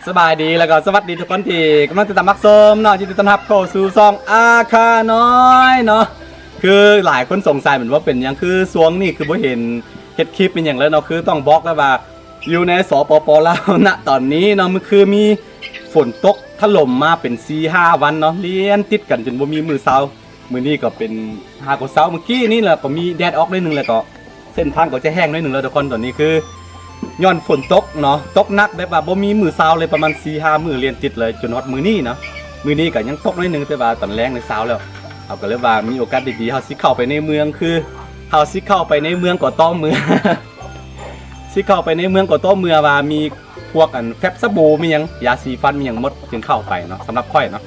ສະບາຍດີ ແລ້ວກໍສະຫວັດດີທຸກຄົນທີ່ກຳລັງຕິດຕາມຮັບຊົມເນາະ, ຍິນດີຕ້ອນຮັບເຂົ້າສູ່ຊ່ອງອາຄານ້ອຍເນາະ. ຄືຫຼາຍຄົນສົງໄສແມ່ນວ່າເປັນຫຍັງຄືຊ່ວງນີ້ຄືບໍ່ເຫັນເຮັດຄລິບເປັນຫຍັງເລີຍເນາະ. ຄືຕ້ອງບອກແລ້ວວ່າຢູ່ໃນ ສປປ ລາວ ນະຕອນນີ້ເນາະ ມັນຄືມີຝົນຕົກຖະຫຼົ່ມມາເປັນສີ່ຫ້າວັນເນາະ ລຽນຕິດກັນຈົນບໍ່ມີມື້ເຊົາ. ມື້ນີ້ກໍເປັນ ຫາກໍເຊົ້າ ມື້ກີ້ນີ້ແຫຼະ ກໍມີແດດອອກໜ້ອຍໜຶ່ງ ແລ້ວກໍເສັ້ນທາງກໍຈະແຫ້ງໜ້ອຍໜຶ່ງແລ້ວທຸກຄົນ. ຕອນນີ້ຄືຍ້ອນຝົນຕົກເນາະ ຕົກໜັກແບບວ່າບໍ່ມີມື້ເຊົາເລີຍ ປະມານສີ່ຫ້າມື້ລຽນຕິດເລີຍ ຈົນຮອດມື້ນີ້ເນາະ. ມື້ນີ້ກໍຍັງຕົກໜ້ອຍໜຶ່ງ ແຕ່ວ່າຕອນແລງນີ້ເຊົາແລ້ວ. ເຮົາກໍເລີຍວ່າມີໂອກາດດີໆ ເຮົາຊິເຂົ້າໄປໃນເມືອງ ຄືເຮົາຊິເຂົ້າໄປໃນເມືອງກໍຕໍ່ເມື່ອ ຊິເຂົ້າໄປໃນເມືອງກໍຕໍ່ເມື່ອວ່າມີ ພວກອັນແຟັບສະບູມີຫຍັງ ຢາສີຟັນມີຫຍັງໝົດ ຈຶ່ງເຂົ້າໄປເນາະ. ສຳລັບຂ້ອຍເນາະ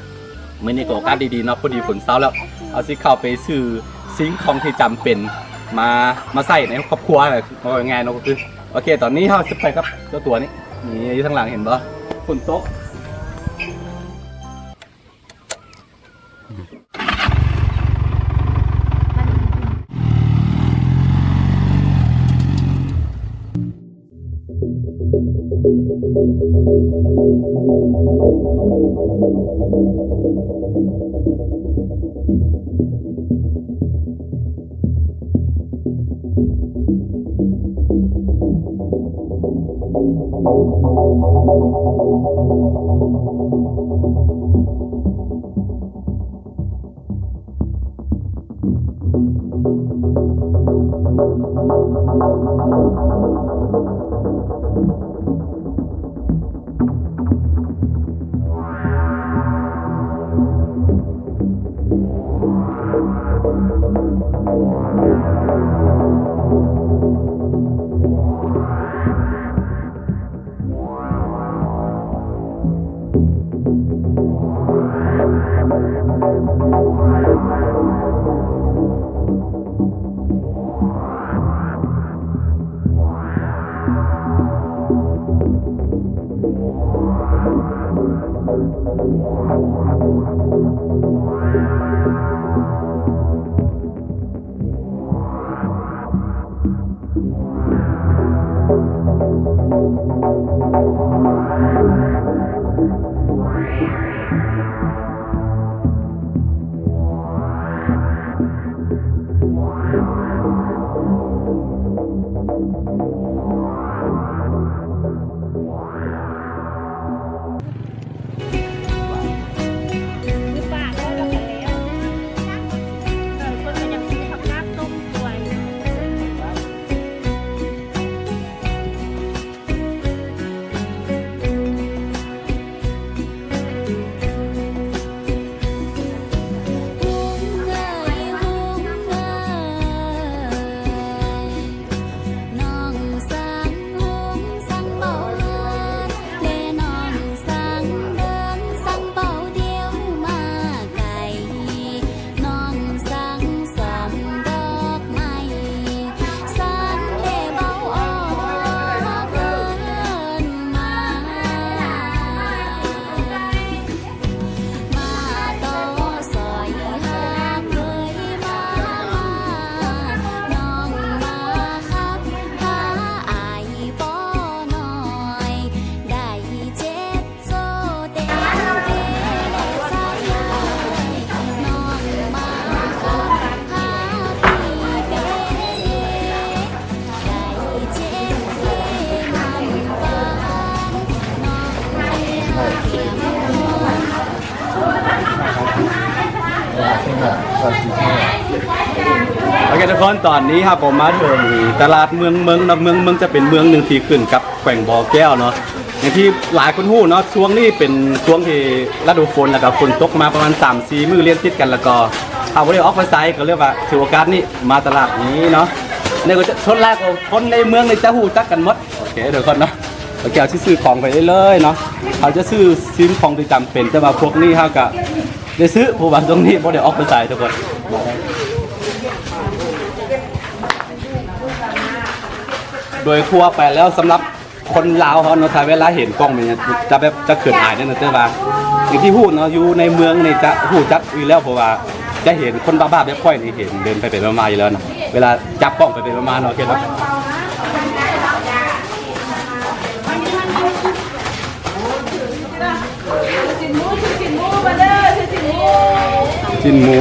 ມື້ນີ້ກໍໂອກາດດີໆເນາະ ພໍດີຝົນເຊົາແລ້ວ ເຮົາຊິເຂົ້າໄປຊື້ສິ່ງຂອງທີ່ຈຳເປັນມາ ມາໃຊ້ໃນຄອບຄົວ ເວົ້າງ່າຍໆເນາະ. ກໍຄື ໂອເຄ ຕອນນີ້ເຮົາຊິໄປກັບເຈົ້າຕົວນີ້ ນີ້ຢູ່ທາງຫຼັງເຫັນບໍ່ ຝົນຕົກ. ໂອເຄທຸກຄົນ ຕອນນີ້ເຮົາກໍມາເຖິງຕະຫຼາດເມືອງເມິງເນາະ. ເມືອງເມິງຈະເປັນເມືອງໜຶ່ງທີ່ຂຶ້ນກັບແຂວງບໍ່ແກ້ວເນາະ. ຢ່າງທີ່ຫຼາຍຄົນຮູ້ເນາະ ຊ່ວງນີ້ເປັນຊ່ວງທີ່ລະດູຝົນ ແລ້ວກໍຝົນຕົກມາປະມານສາມສີ່ມື້ລຽນຕິດກັນ ແລ້ວກໍເຮົາບໍ່ໄດ້ອອກໄປໃສ ກໍເລີຍວ່າຖືໂອກາດນີ້ມາຕະຫຼາດນີ້ເນາະ. ນີ້ກໍຈະ ສ່ວນຫຼາຍກໍຄົນໃນເມືອງນີ້ຈະຮູ້ຈັກກັນໝົດ. ໂອເຄທຸກຄົນເນາະ ໂອເຄ ເຮົາຊິຊື້ຂອງໄປເລື້ອຍໆເນາະ. ເຮົາຈະຊື້ສິ່ງຂອງທີ່ຈຳເປັນ ແຕ່ວ່າພວກນີ້ເຮົາກະໄດ້ຊື້ ເພາະວ່າຊ່ວງນີ້ບໍ່ໄດ້ອອກໄປໃສທຸກຄົນ. ໂດຍທົ່ວໄປແລ້ວ ສຳລັບ ຄົນລາວເຮົາເນາະ ຖ້າເວລາເຫັນກ້ອງແມ່ນຈະແບບ ຈະເຂີນອາຍເດ້ເນາະ. ແຕ່ວ່າຢ່າງທີ່ຮູ້ເນາະ ຢູ່ໃນເມືອງນີ້ຈະຮູ້ຈັກຢູ່ແລ້ວ ເພາະວ່າຈະເຫັນຄົນບ້າໆແບບຂ້ອຍນີ້ ເຫັນເດີນໄປໄປມາໆຢູ່ແລ້ວເນາະ ເວລາຈັບກ້ອງໄປໄປມາໆເນາະ. ໂອເຄເນາະ. ໂອ້ ຊີ້ນໝູ.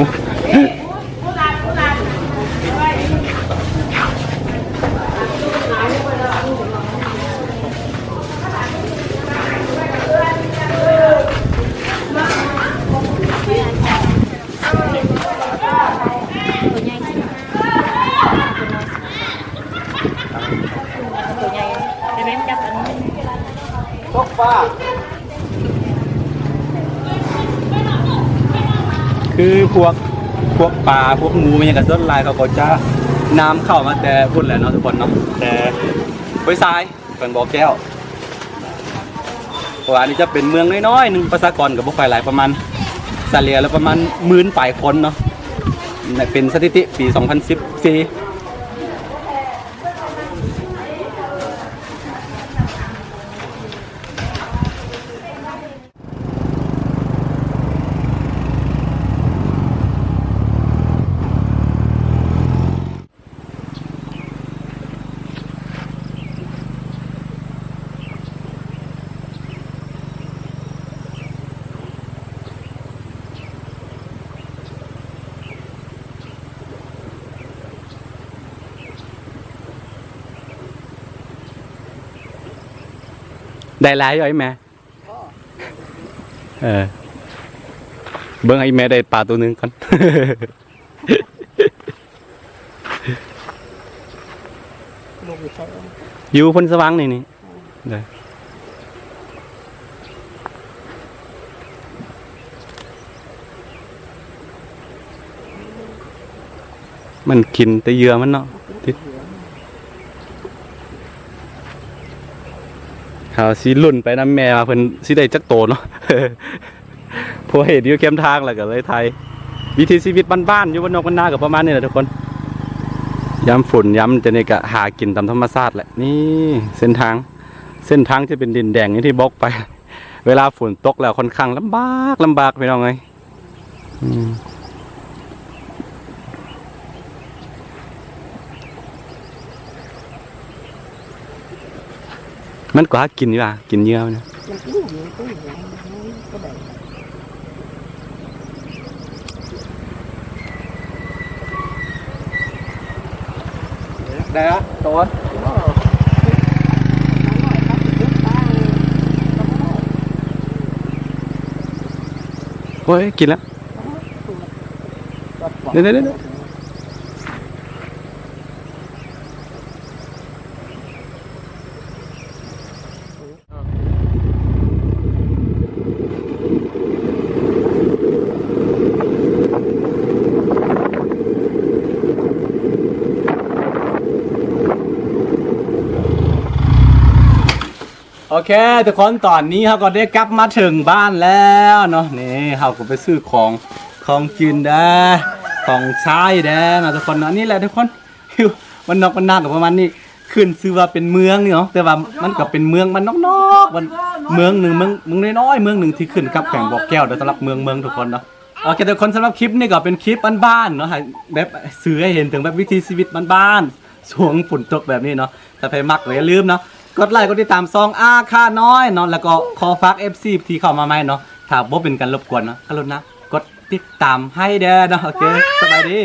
ຕົວໃຫຍ່ ເດີແມ່ນຈັບອັນນີ້ ຕົກປາ ຄືພວກ ພວກປາ ພວກໝູ ແມ່ນຫຍັງ ກໍສ່ວນຫຼາຍເຂົາກໍຈະນຳເຂົ້າມາແຕ່ພຸ້ນແຫຼະເນາະ ທຸກຄົນເນາະ ແຕ່ຫ້ວຍຊາຍ ແຂວງບໍ່ແກ້ວ. ເພາະວ່າອັນນີ້ຈະເປັນເມືອງນ້ອຍໆໜຶ່ງ ປະຊາກອນກໍບໍ່ຄ່ອຍຫຼາຍ ປະມານ ສະເລ່ຍແລ້ວປະມານໝື່ນປາຍຄົນເນາະ ເປັນສະຖິຕິປີສອງພັນສິບສີ່. ໄດ້ຫຼາຍຢູ່ ອີ່ແມ່? ເອີ ເບິ່ງໃຫ້ອີ່ແມ່ໄດ້ປາໂຕໜຶ່ງກ່ອນ. ລູກຢູ່ໃສ? ຢູ່ໂພນສະຫວ່າງນີ້ ນີ້ ເອີ ເດີ. ມັນກິນແຕ່ເຫຍື່ອມັນເນາະ ຕິດ ເຮົາຊິລຸ້ນໄປນຳແມ່ວ່າເພິ່ນຊິໄດ້ຈັກໂຕເນາະ ເພາະເຫັນຢູ່ແຄມທາງແລ້ວກໍເລີຍຖ່າຍ ວິຖີຊີວິດບ້ານໆ ຢູ່ບ້ານນອກບ້ານນາກໍປະມານນີ້ແຫຼະທຸກຄົນ. ຍາມຝົນຍາມຈັ່ງນີ້ກໍຫາກິນຕາມທຳມະຊາດແຫຼະ. ນີ້ເສັ້ນທາງ ເສັ້ນທາງຈະເປັນດິນແດງຢ່າງທີ່ບອກໄປ ເວລາຝົນຕົກແລ້ວຄ່ອນຂ້າງລຳບາກ ລຳບາກ ພີ່ນ້ອງເອີຍ. ອືມ ມັນກໍຫາກິນຢູ່ວ່າ ກິນເຫຍື່ອມັນນະ. ມັນກິນ ມັນກິນ ມັນກໍໄດ້ ໄດ້ລະ ໂຕ. ໂອ້ຍ ກິນລະ ເດ້ໆໆ. ໂອເຄທຸກຄົນ ຕອນນີ້ເຮົາກໍໄດ້ກັບມາເຖິງບ້ານແລ້ວເນາະ. ນີ້ເຮົາກໍໄປຊື້ຂອງ ຂອງກິນເດີ້ ຂອງໃຊ້ເດີ້ເນາະທຸກຄົນເນາະ. ນີ້ແຫຼະທຸກຄົນ ຢູ່ບ້ານນອກບ້ານນາກໍປະມານນີ້ ຂຶ້ນຊື່ວ່າເປັນເມືອງນີ້ເນາະ ແຕ່ວ່າມັນກໍເປັນເມືອງບ້ານນອກໆ ບ້ານ ເມືອງໜຶ່ງ ເມືອງ ເມືອງນ້ອຍໆ ເມືອງໜຶ່ງທີ່ຂຶ້ນກັບແຂວງບໍ່ແກ້ວເດີ້ ສຳລັບເມືອງ ເມືອງທຸກຄົນເນາະ. ໂອເຄທຸກຄົນ ສຳລັບຄລິບນີ້ກໍເປັນຄລິບບ້ານໆເນາະ ໃຫ້ແບບ ສື່ໃຫ້ເຫັນເຖິງແບບວິຖີຊີວິດບ້ານໆ ຊ່ວງຝົນຕົກແບບນີ້ເນາະ. ຖ້າໃຜມັກກໍຢ່າລືມເນາະ ກົດໄລກົດຕິດຕາມຊ່ອງອາຄານ້ອຍເນາະ ແລ້ວກໍຂໍຝາກເອັຟຊີທີ່ເຂົ້າມາໃໝ່ເນາະ ຖ້າບໍ່ເປັນການລົບກວນເນາະ ກະລຸນາກົດຕິດຕາມໃຫ້ແດ່ເນາະ. ໂອເຄ ສະບາຍດີ.